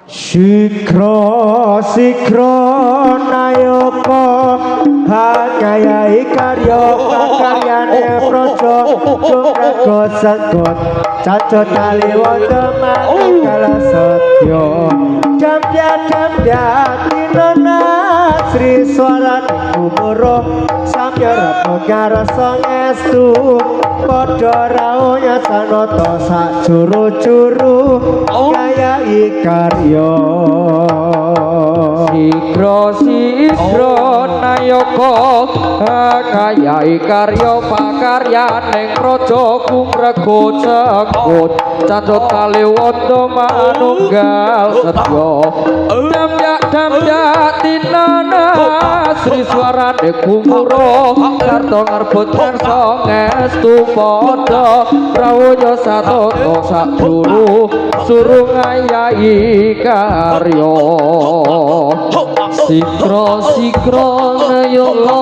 Sikra sikra nayaka hangayahi karya pakaryane praja sumraga sengkut caca taliwonda manunggal setya Dampya dampya tinana Sri swarane gumuro samya raba ngarsa ngestu padha rawuhnya sanata sajuru-juru ngayahi karya. Sikra sikra nayaka ngayahi karya pakaryaning praja kumrega cengkut caca taliwonda manunggal setya Damyak damyak tinana Sri swarane gumuro sarta ngarbut ngarsa ngestu padha rawuhnya satata sajuru suru ngayahi karya. Sikra sikra nayaka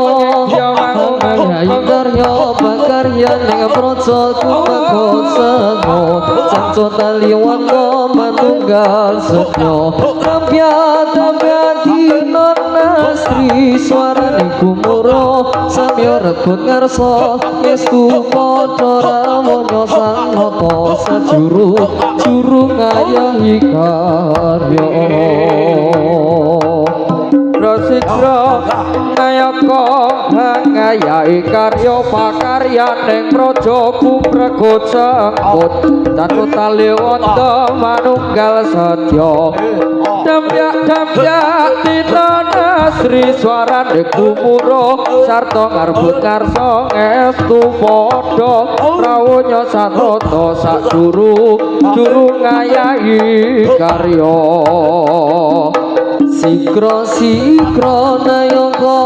ngayahi karya pakaryaning praja kumrega sengot caca taliwonda manunggal setya Dampya dampya tinana Sri swarane gumuro samya rebut ngarsa ngestu padha rawuhnya sang nata sajuru juru ngayahi karya. Sikra nayaka ngayahi karya pakaryaning praja kumrega cengkut caca taliwonda manunggal setya Damyak damyak tinana Sri swarane gumuro sarta ngarbut ngarsa ngestu padha rawuhnya satata sajuru juru ngayahi karya. Sikra sikra nayaka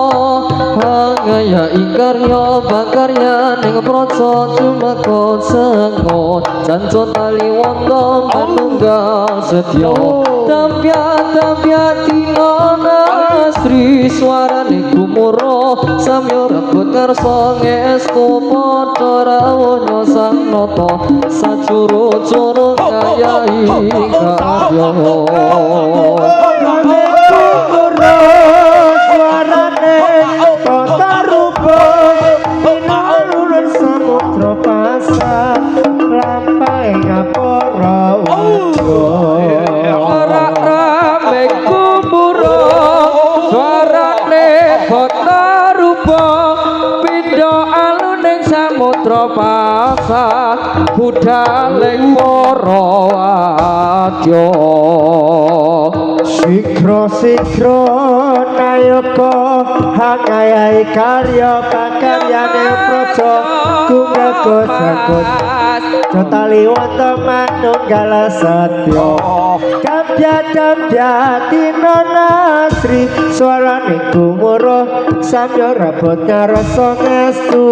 ngayahi karya pakaryaning praja sumrega sengot caca taliwonda manunggal setya Dampya dampya tinana Sri swarane gumuro samya rebut ngarsa ngestu padha rawuhnya sang nata sajuru juru ngayahi karya. Suarane kota rupa pinalurun samudra pasar lampahe ngapura wadya. Ora rame gumuro suarane kota rupa pindha aluning samudra pasar budhaling para wadya. Sikra sikra nayaka hangayahi karya pakaryane praja kumrega sangkut taliwonda manunggal setya Dampya dampya tinana Sri swarane gumuro samya rebut ngarsa ngestu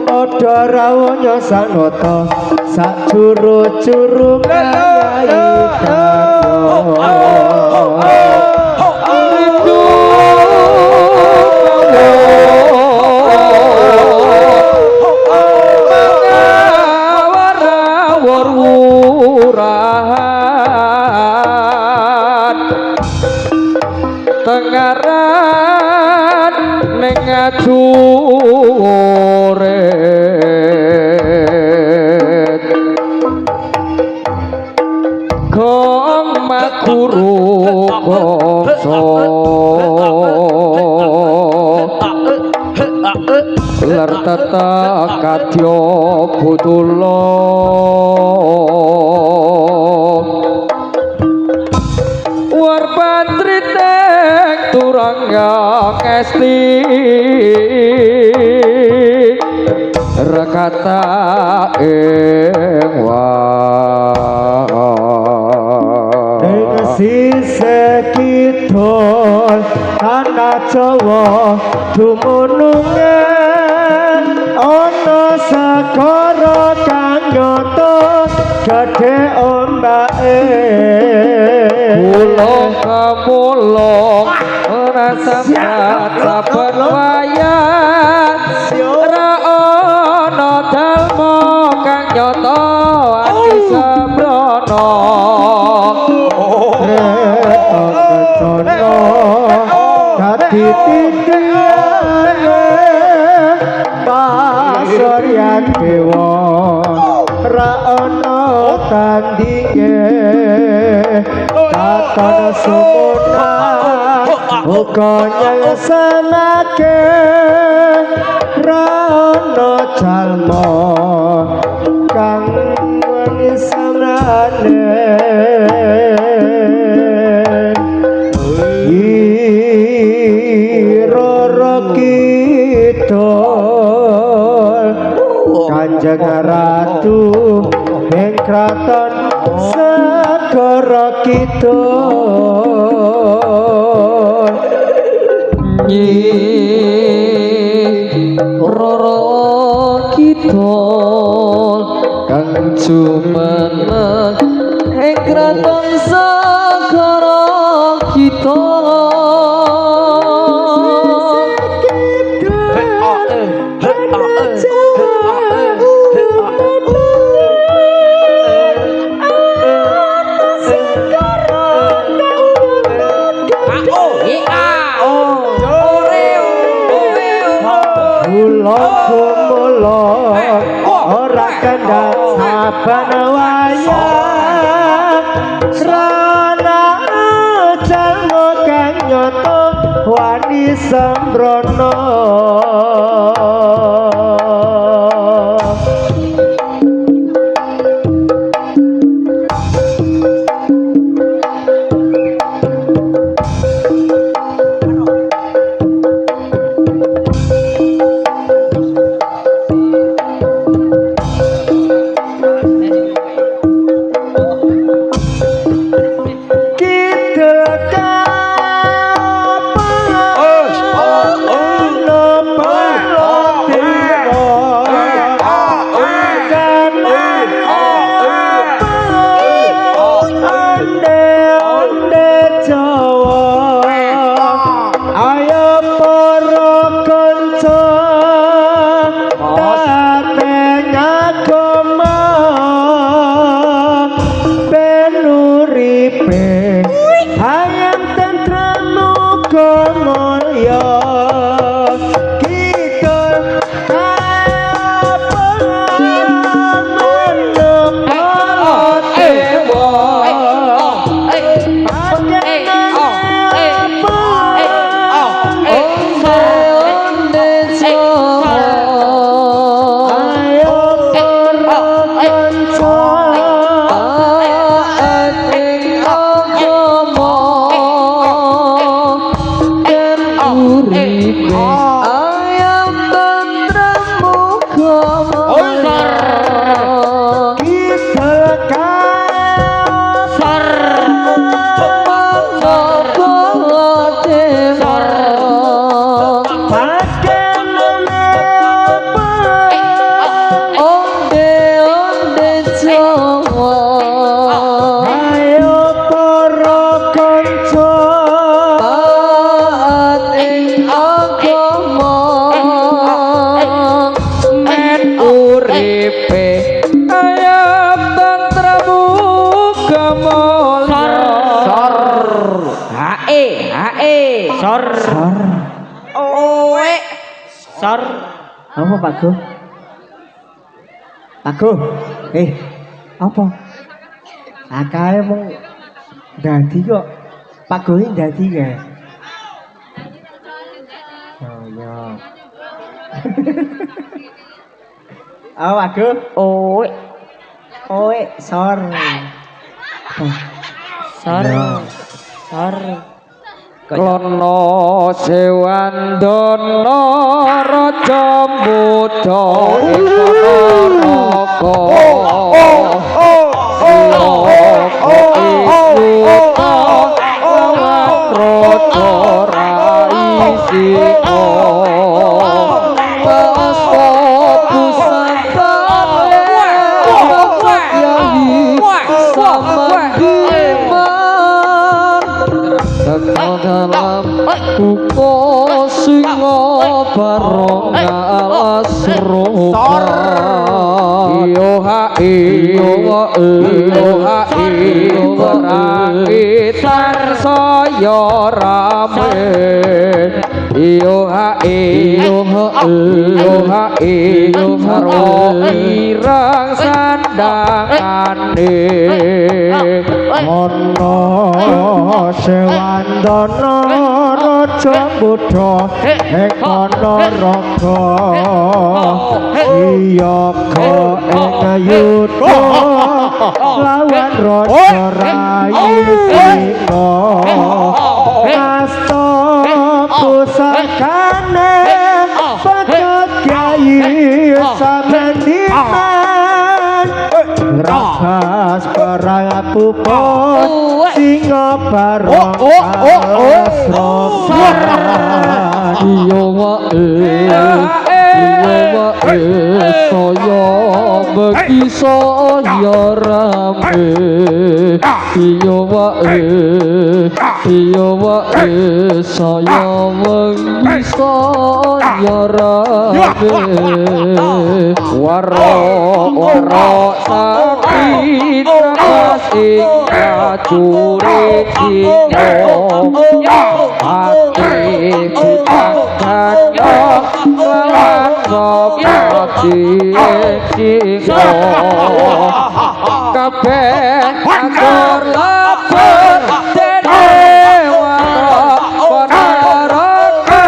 padha rawuhnya sanata sajuru-juru ngayahi karya. Tengaran ning ajure gong makuru gongso ler tetek kadya butula warpatriting turangga ngesti rekata ing Ing sisih kidul tanah Jawa dumununge ana segara kang nyata gedhe ombake. Pulung kemulung ora sambat saben wayah ora ana dalma kang nyata ati sembrana. Sono dadi titiane pasuryan dewa ra ana tandinge katon sumunan uga nyengsenake ra ana jalma kang wani samrane. Roro Kidul Kanjeng Ratu ing kraton Segara Kidul. Nyi Roro Kidul kang jumeneng ing kraton Segara Kidul. Ora kendhat saben wayah rana jalma kang nyata wani sembrono. Apa Pak Go? Pak Go, apa? Akae mung dadi kok. Pak Go iki dadi kae. Oh iya. Oh Pak Go. Oe. Oe sor. Sor. Sor. Klono Sewandana raja muda ing neraka. Raja raisika Pasta pusakane Bapak Kyai Samandiman dalam buka singa barong alas roba. Iyo hae iyo hae. Wae tansaya rame. Iyo hae iyo hae iyo hae sarwa ireng sandangane. Ana Sewandana raja mudha ing Ponorogo siyaga ing yudha lawan raja Rai Singa asta pusakane Pecut Kyai Samandiman Rabas perang puput Singa barong asroman. Iya wae iya wae saya bagi saya rame. Iya wae iya wae saya bengi saya rame. Waro waro sapi trakas ing prajurit singa ati bujang gandong lawan sapa singa kabeh atur lapor dene waro Ponorogo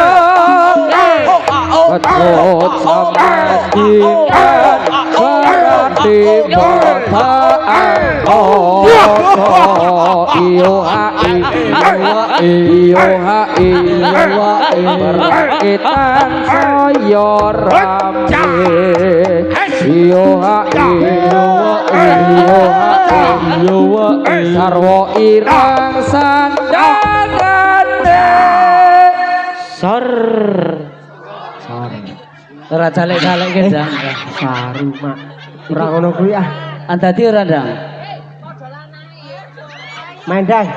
Ketut samandiman berarti mata iyo hai iyo hai berkitan saya rame. Iyo hai iyo hai sarwa ireng sandangane. Sor. Sor. Ora calek-calek ke, Ndang. Saru mak. Ora ngono kuwi ah. Andadi ora, Ndang? Mendang.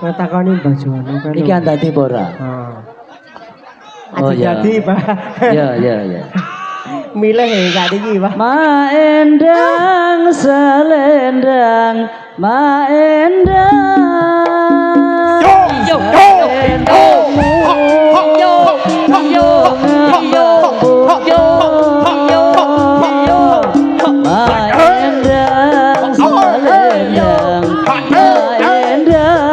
Takoni Mbah Jono kan. Iki andadi apa ora? Heeh. Oh iya. Dadi, Pak. Iya, iya, iya. Milih saat iki, Pak. Maendang selendang, maendang. Yo yo yo yo yo yo yo maendang selendang, maendang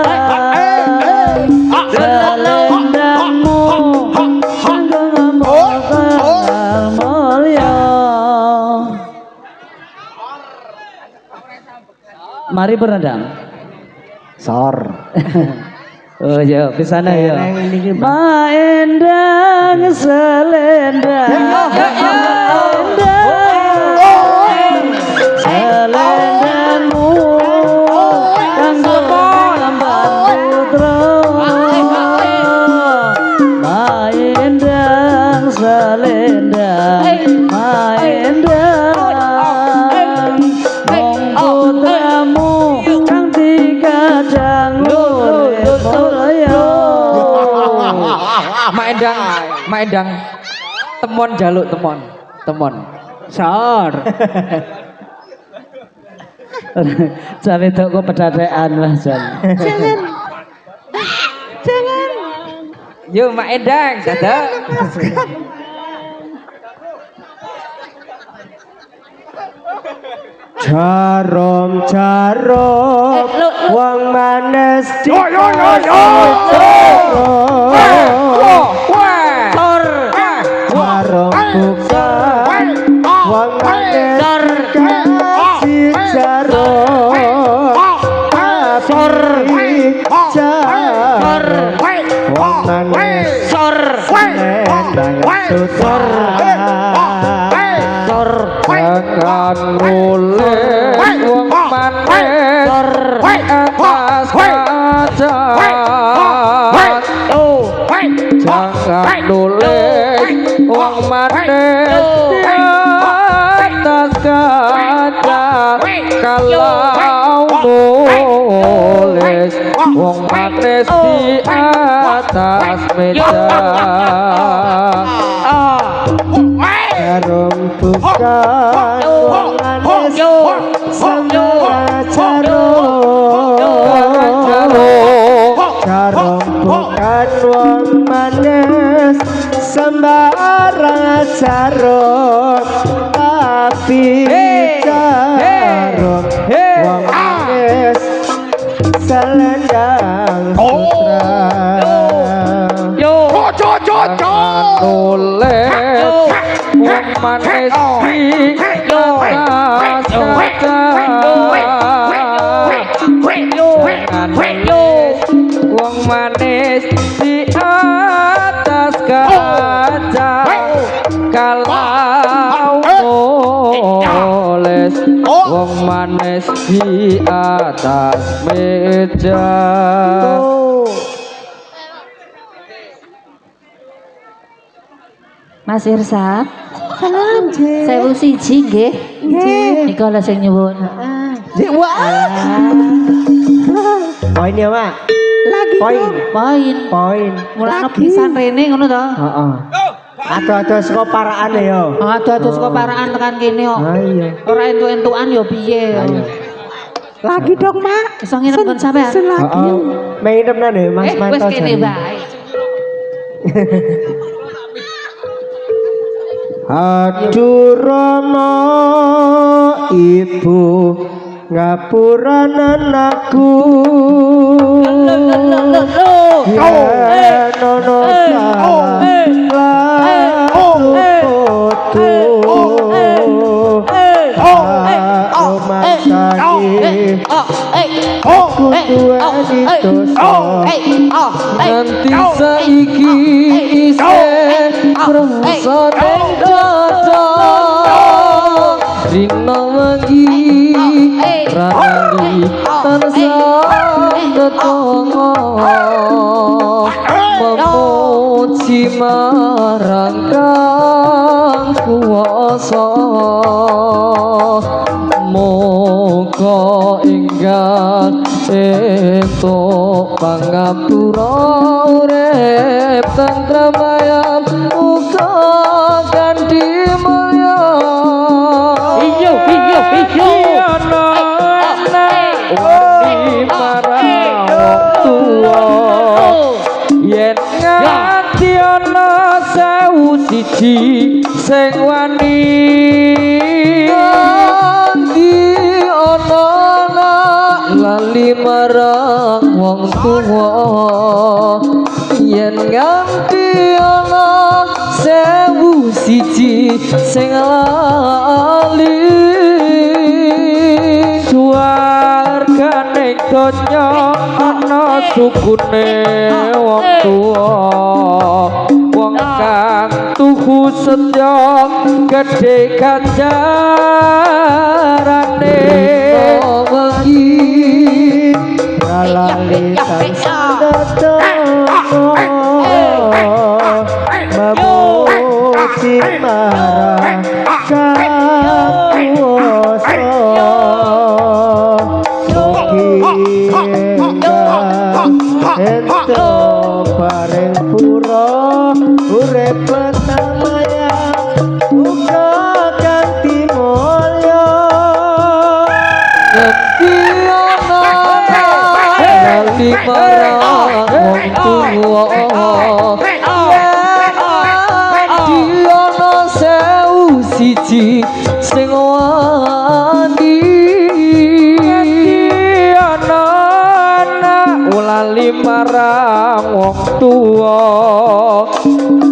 selendangmu kanggo ngomong mulya. Mari berendang. Sor. Oh iya, pisana ya. Maendang selendang, maendang selendangmu kanggo ngambang putra. Maendang selendang, maendang mung putramu kang dikadang urip mulya. Maendang, maendang, temon jaluk temon, temon. Sor. Cah wedok kok pedadekan lah jan. Jangan. Jangan. Yo Maendang, dadak. Jarom jarom wong manes Yo yo yo yo. Sor. Jarom bukan wong manes kasih jarom Sor. Jarom wong manes Sor. nendang susah. Sor. Jangan nulis wong manis atas kaca. Jangan nulis wong manis di atas kaca. Kalau nulis wong manis di atas meja. Jarum bukan wong manis semua jarum. Sembarang jarum tapi jarum wong manis selendang sutra. Yo nulis wong manis di atas kaca. Wong manis di atas kaca. Kalau nulis wong manis di atas meja. Mas Irsa, salam 1001 nggih. Nggih. Niku ana sing nyuwun. Nggih, wah. Poin ya, Mak. Lagi poin. Poin. Poin. Mulane pisan rene ngono to? Heeh. Ado-ado saka paraan ya. Ado-ado saka paraan tekan kene kok. Ha iya. Ora entuk-entukan ya piye. Lagi dong, Mak. Iso nginep kon sampean. Heeh. Menginep nang Mas Manto. Wis kene wae. Aduh Rama ibu ngapuranan aku yen ono salah laku nganti saiki isih krasa ning dada rina wengi rani tansah tetanga memuji marang kang kuwasa moga enggal entuk pangapura urip tentrem ayem uga kanthi mulya. Iyo iyo iyo ana wani marang wong tuwa yen nganti ana 1001 sing wani lali marang wong tuwa yen nganti ana 1001 sing lali suwargane donya ana sukune wong tuwa wong kang tuhu setya gedhe ganjarane wengi lali tansah memuji marang kang kuwasa mugi entuk paring pura urip tamaya uga kanthi mulya. Lali marang wong tuwa yen ana 1001 sing wani ana lali marang wong tuwa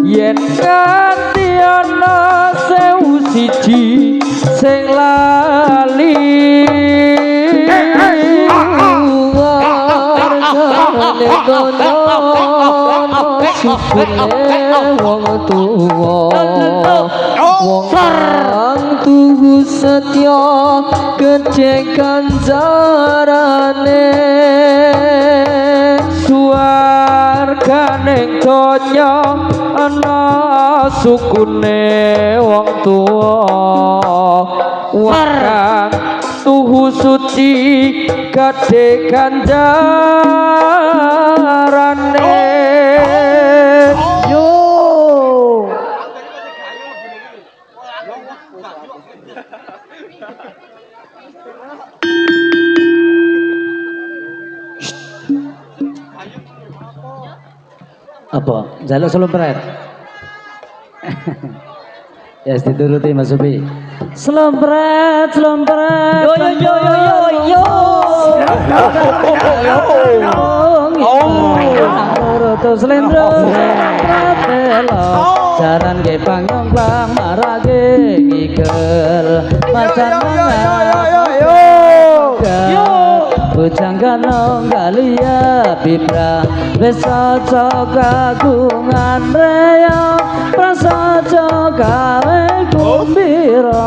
yen nganti ana 1001 sing lali sukune wong tuwa wong kang tuhu setya gedhe ganjarane suwargane donya ana sukune wong tuwa wong kang tuhu suci gedhe ganjarane. Yo apa? Jaluk selumpret. Ya, dituruti Mas Supi. Slompret, slompret. Yo yo yo yo yo yo. Roto slendro pratelo jaran kepang nyongklang marake ngigel macan yo bujang ganong galia bibra wis aja kagungan reya prasaja gawe gumbira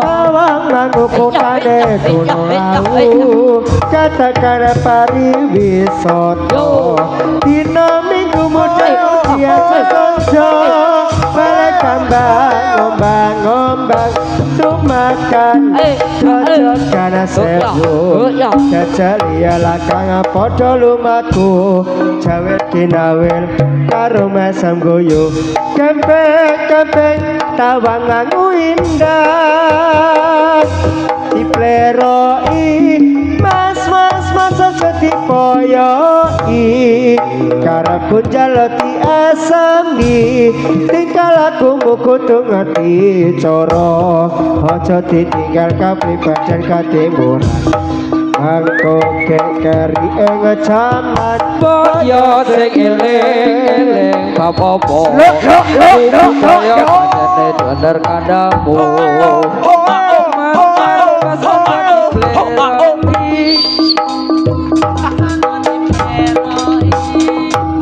Tawang langu kotane Gunung Lawu katakana pariwisata dina minggu muda biasa sonjo balik kambang ngombang-ngombang sumakan cocok kana sewu jajal iyalah kang padha lumaku jawet kinawil karo masam goyo kempeng-kempeng tawang langu indah dipleroi mas mas mas aja dipoyoi karepku njaluk diasami tingkah lakumu kudu ngerti cara aja ditinggal kapribaden katimuran mangko kekeri ing jaman Boyo sing eling-eling bab apa Boyo pancene bener kandhamu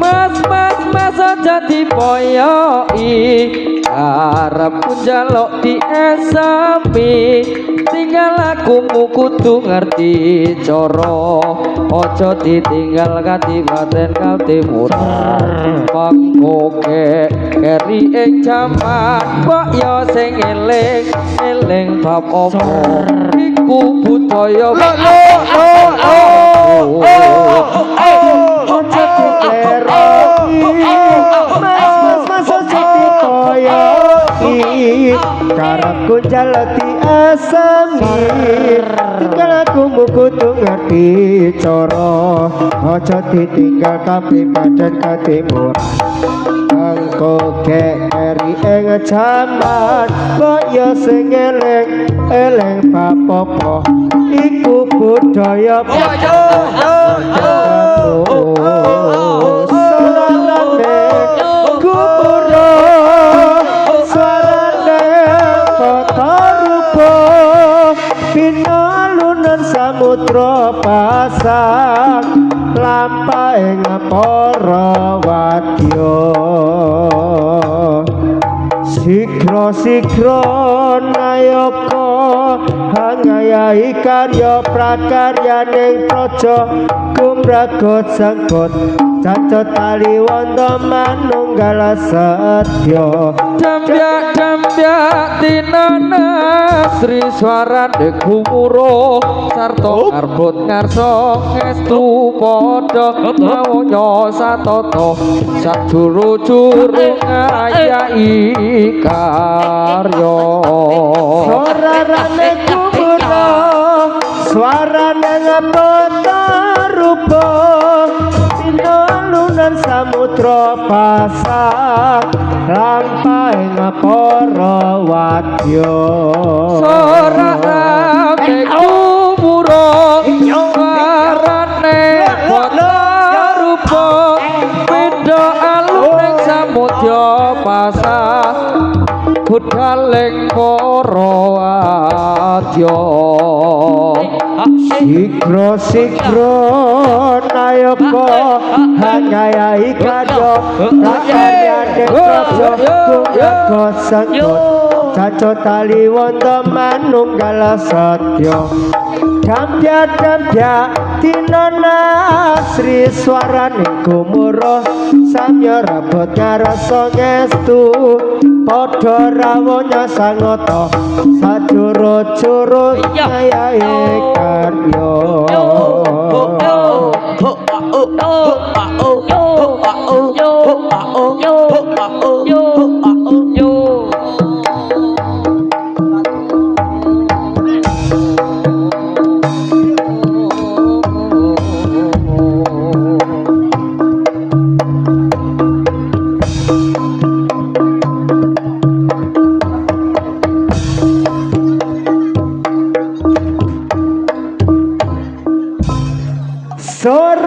Mas mas mas aja dipoyoki arepku njaluk diesami tinggal lakumu kudu ngerti cara aja ditinggal kadipaten katimuran mengko keri ing jaman mbok yo sing eling eling bab apa iku budaya aja dikleroi mas mas mas aja dipoyoki karepku njaluk diasami tingkah lakumu kudu ngerti cara aja ditinggal kapribaden katimuran mangko kekeri ing jaman mbok yo sing eling eling bab apa iku budaya suarane gumuro suarane kota rupa pinalunan samudra pasang lampahing para wadya sigra-sigra nayaka hangayahi karya prakaryaning praja gumragot sanggot caca taliwonta manunggal setya Dambyak dambyak tinana Sri swarane gumuro sarta ngarbut ngarsa ngestu padha mawonya satata sajuru-juru ngayahi karya suarane gumuro suarane ngapota rupa pinalunan samudra pasang lampahing para wadya Sorane gumuro suarane kota rupa beda aluning samudra pasang budhaling para wadya Sigra-sigra nayaka hangayahi karya prakaryaning praja gumraga sanggot caca taliwonta manunggal satya Dampyak-dampyak tinana Sri swarane gumuro samya rabot ngarsa ngestu padha rawuhnya sangata sajuru-juru ngayahi karya Yo.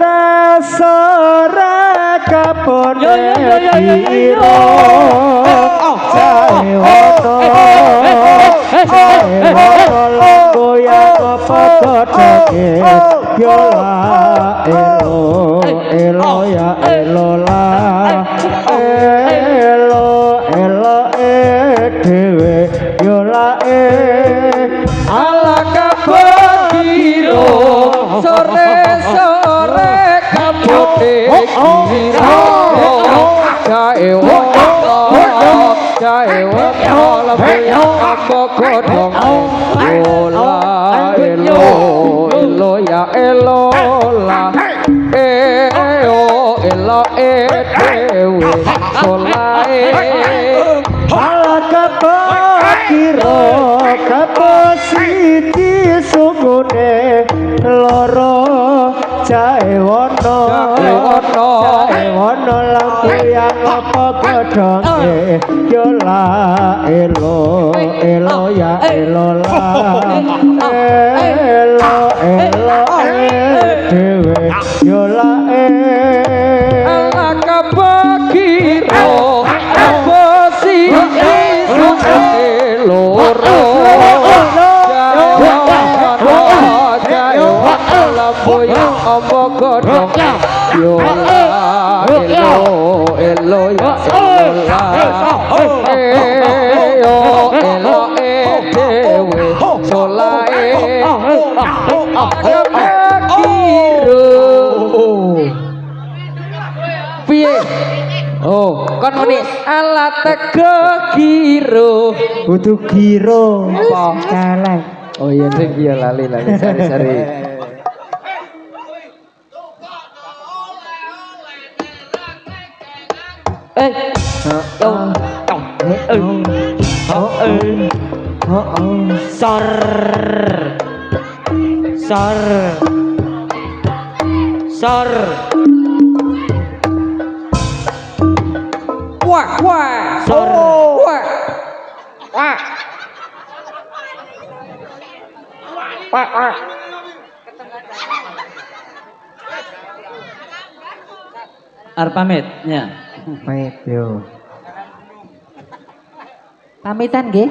Sore sore kapone Yo, yo, yo, yo, yo, yo, yo. Jae wono jae wono lamboyang apa godhonge yo la elo elo ya elo la elo elo e dhewe yo la e Ala kabiro sore sore kabote kiro jae wono jae wono lamboyang apa godhonge yo la elo elo ya elo la eo elo e dhewe solae. Ala kapakira kapasiti sungune loro jae wono Jae wono. jae wono lamboyang apa godhonge yo la elo elo ya elo la elo elo e dhewe yo la e. Ala kabakiro apa siji sungune loro jae wono jae wono lamboyang apa godhonge yo la elo elo ya elo la eo elo e dhewe solae kabakiro piye. Oh, kon muni ala tego giro. Kudu giro Apa? celeng. Oh iya sing iya lali lali sari sari. Eh, Oh, oh, oh, oh. sor. Sor. Sor. Wah wah. Sor. Wah. Wah. Wah wah. Arep pamit ya. Pamit yo. Pamitan nggih.